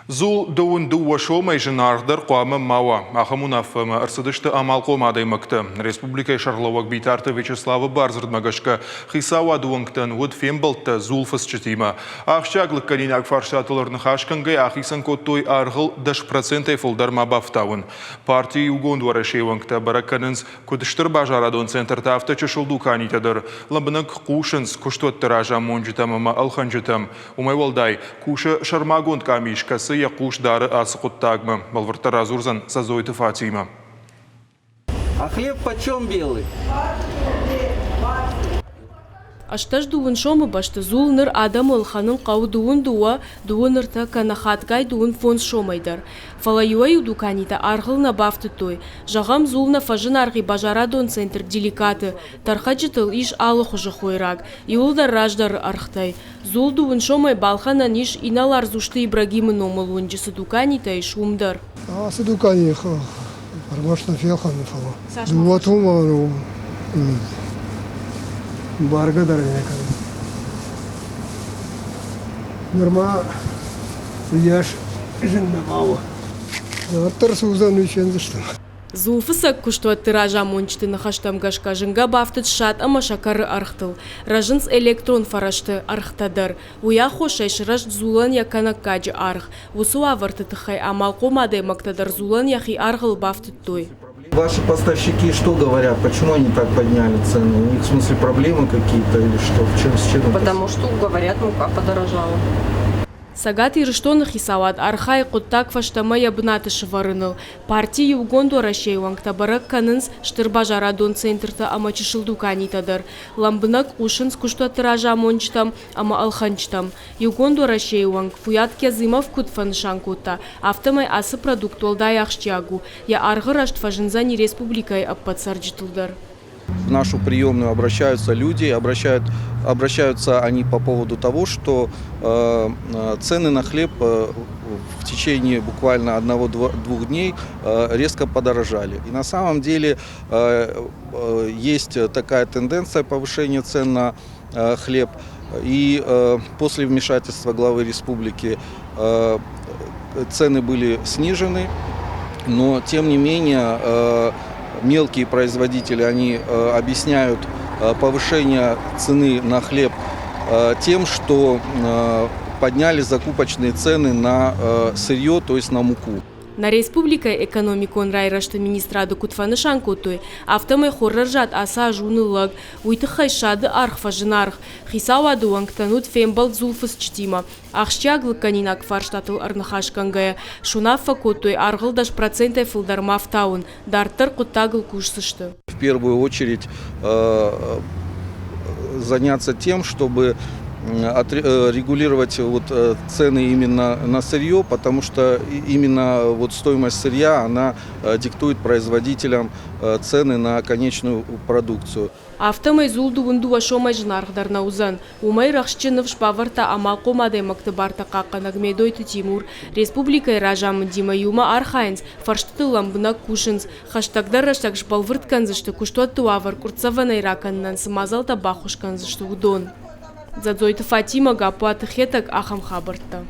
Дзул дыууын дыууӕ сомӕй зынаргъдӕр хъуамӕ ма уа. Ахӕм уынаффӕмӕ ӕрцыдысты амалхъом адӕймӕгтӕ. Республикӕйы сӕргълӕууӕг Битарты Вячеславы бардзырдмӕ гӕсгӕ хицауады уӕнгтӕн уыд фембӕлдтӕ дзулфыцджытимӕ. Ахсджиаг лыггӕнинаг фарстатыл ӕрныхас кӕнгӕйӕ ахицӕн кодтой аргъыл 10%-ӕй фылдӕр ма бафтауын. Парти Иугонд Уӕрӕсейы уӕнгтӕ бӕрӕг кӕнынц, куыд стыр базарадон центртӕ, афтӕ чысыл дуканитӕ дӕр. Лӕмбынӕг хъусынц куыстуӕтты разамонджытӕм ӕмӕ ӕлхӕнджытӕм. Уымӕй уӕлдай, кусы сӕрмагонд къамис, кӕцы йӕ хъус дары ацы хъуыддагмӕ. Бӕлвырддӕр радзурдзӕн Созойты Фатимӕ. А хлеб почем белый? Ӕстӕс дыууын сомы бӕсты дзул ныр адӕмы ӕлхӕнын хъӕуы дыууын дыууӕ, дыууын ӕртӕ кӕнӕ хатгай дыууын фондз сомӕй дӕр. Фӕлӕ иуӕй-иу дуканитӕ аргъыл нӕ бафтыдтой. Зӕгъӕм, дзул нӕ фӕзынаргъ и базарадон центр Деликаты. Тӕрхӕджытыл ис алы хуызы хойраг, иуылдӕр раздӕры ӕргътӕй. Дзул дыууын сомӕй балхӕнӕн ис инӕлар Дзусты Ибрагимы номыл уынджы цы дуканитӕ ис, уым дӕр. Ацы дуканийы ӕрмӕст нӕ фелхӕны, фӕлӕ дыууӕ туманы бӕргӕ дӕр нӕ кӕны. Нырма уыйас зын нӕма у. Дарддӕр цы уыдзӕн, уый фендзыстӕм. Дзулфыцӕг куыстуӕтты разамонджыты ныхӕстӕм гӕсгӕ зынгӕ бафтыд ссад ӕмӕ сӕкӕры ӕргътыл. Рӕзынц электрон фӕрӕзты ӕргътӕ дӕр. Уый аххосӕй сырӕзт дзулӕн йӕ кӕнӕггаджы аргъ. Уыцы уавӕрты тыххӕй амалхъом адӕймӕгтӕ дӕр дзулӕн йӕхи аргъыл бафтыдтой. Ваши поставщики что говорят? Почему они так подняли цены? У них, в смысле, проблемы какие-то или что? В чем, с чем это? Потому что, говорят, мука подорожала. Цӕгат Ирыстоны хицауад архайы хъуыддаг фӕстӕмӕ йӕ бынаты сывӕрыныл. Парти Иугонд Уӕрӕсейы уӕнгтӕ бӕрӕг кӕнынц стыр базарадон центртӕ ӕмӕ чысыл дуканитӕ дӕр. Лӕмбынӕг хъусынц куыстуӕтты разамонджытӕм ӕмӕ ӕлхӕнджытӕм. Иугонд Уӕрӕсейы уӕнг Фуят Кязымов куыд фӕнысан кодта, афтӕмӕй ацы продукт уӕлдай ахсджиаг у, йӕ аргъы рӕзт фӕзындзӕни республикӕйы ӕппӕт цӕрджытыл дӕр. В нашу приемную обращаются люди, обращают, обращаются они по поводу того, что цены на хлеб в течение буквально одного-двух дней резко подорожали. И на самом деле есть такая тенденция повышения цен на хлеб. И после вмешательства главы республики цены были снижены, но тем не менее мелкие производители, они объясняют повышение цены на хлеб тем, что подняли закупочные цены на сырье, то есть на муку. Нӕ республикӕйы экономикон райрӕзты министрады куыд фӕнысан кодтой, афтӕмӕй хорӕрзад ацы аз у ныллӕг. Уый тыххӕй ссады аргъ фӕзынаргъ. Хицауады уӕнгтӕн уыд фембӕлд дзулфыцджытимӕ. Ахсджиаг лыггӕнинаг фарстатыл ӕрныхасгӕнгӕйӕ, суынаффӕ кодтой аргъыл 10%-ӕй фылдӕр ма фтауын. Дарддӕр хъуыддагыл кусдзысты. В первую очередь заняться тем, чтобы регулировать вот цены именно на сырье, потому что именно вот стоимость сырья, она диктует производителям цены на конечную продукцию. Афтӕмӕй дзул дыууын дыууӕ сомӕй зынаргъдӕр нӕ уыдзӕн. Уымӕй рӕхсджы ныфс бавӕрдта амалхъом адӕймӕгты бартӕ хъахъхъӕнӕг Медойты Тимур. Республикӕйы разамындимӕ иумӕ архайынц, фӕрстытыл лӕмбынӕг кусынц. Хӕстӕгдӕр рӕстӕг сбӕлвырд кӕндзысты, куыстуӕтты уавӕр къуырццӕвӕнӕй ракӕнынӕн цы мадзӕлттӕ баххуыс кӕндзысты, уыдон. Дзӕдзойты Фатимӕ, Гаппуаты Хетӕг, ахӕм хабӕрттӕ.